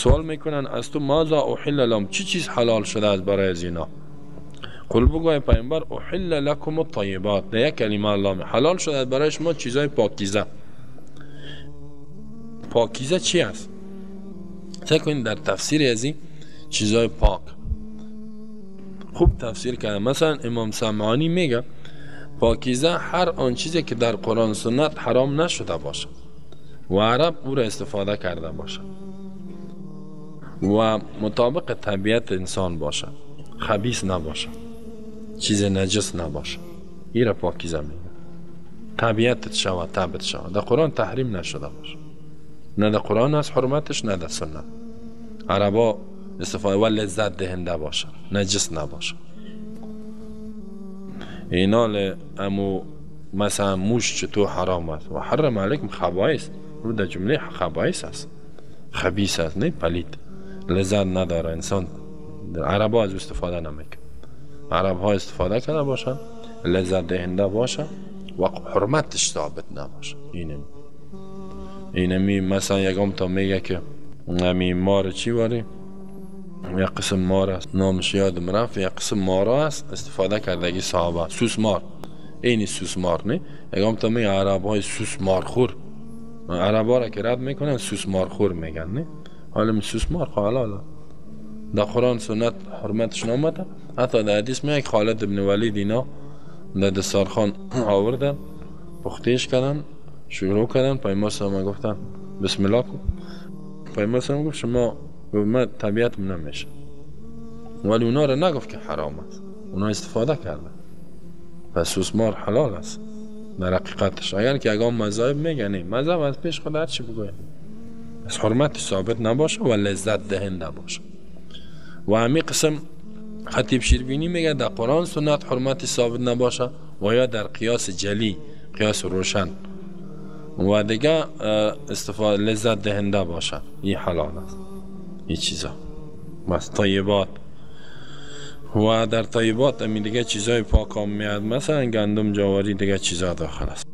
سوال میکنن از تو ماذا احل لهم، چی چیز حلال شده از برای از اینا؟ قل بگوی پیامبر احل لکم الطیبات، در یک کلمه الله حلال شده از برای شما چیزای پاکیزه. پاکیزه چی است؟ فکر کنید در تفسیر از این چیزای پاک خوب تفسیر کرده. مثلا امام سمعانی میگه پاکیزه هر آن چیزی که در قرآن سنت حرام نشده باشه و عرب او را استفاده کرده باشه و مطابق طبیعت انسان باشه، خبیث نباشه، چیز نجس نباشه، این را پاکیزه میگه. طبیعت شود، طبیعت شود، در قرآن تحریم نشده باشه، نه در قرآن از حرمتش نه در سنت. عربا استفاده و لذت دهنده باشه، نجس نباشه. اینا امو مثلا موش چطور حرام است و حرم علیکم خبایث، رو در جمله خبایث است، خبیث است، نه پلید، لذت نداره انسان. عربا از استفاده نمیکنه، عرب ها استفاده کرده باشن، لذت دهنده باشه و حرمتش ثابت نباشه. اینمی مثلا یکم تا میگه که امی مار چی واری، یک قسم مار است نامش یادم رفت، یک قسم مارا است استفاده کردگی صحابه، سوس مار، اینی سوس مار نه، یکم تا میگه عرب های سوس مار خور، عرب ها را که رد میکنن سوس مار خور میگن، نه حالا سوس مار حلاله، در قرآن سنت حرمتش نامده. حتی در حدیث میگه خالد ابن ولید اینا در دسترخوان آوردن، پختیش کردن، شروع کردن، پیامبر صلی الله علیه و گفتن بسم الله کن. پیامبر صلی الله گفت شما، گفت من طبیعتم نمیشه، ولی اونا را نگفت که حرام است، اونا استفاده کردن. پس سوسمار حلال است در حقیقتش. اگر که اگه مذاهب میگه نه، مذهب از پیش خود هرچی بگوید، پس حرمت ثابت نباشه و لذت دهنده باشه. و همین قسم خطیب شیربینی میگه در قرآن سنت حرمت ثابت نباشه و یا در قیاس جلی، قیاس روشن و دیگه استفاده لذت دهنده باشه، این حلال است. این چیزا بس طیبات. و در طیبات همین دیگه چیزای پاک هم میاد، مثلا گندم، جواری، دیگه چیزا داخل است.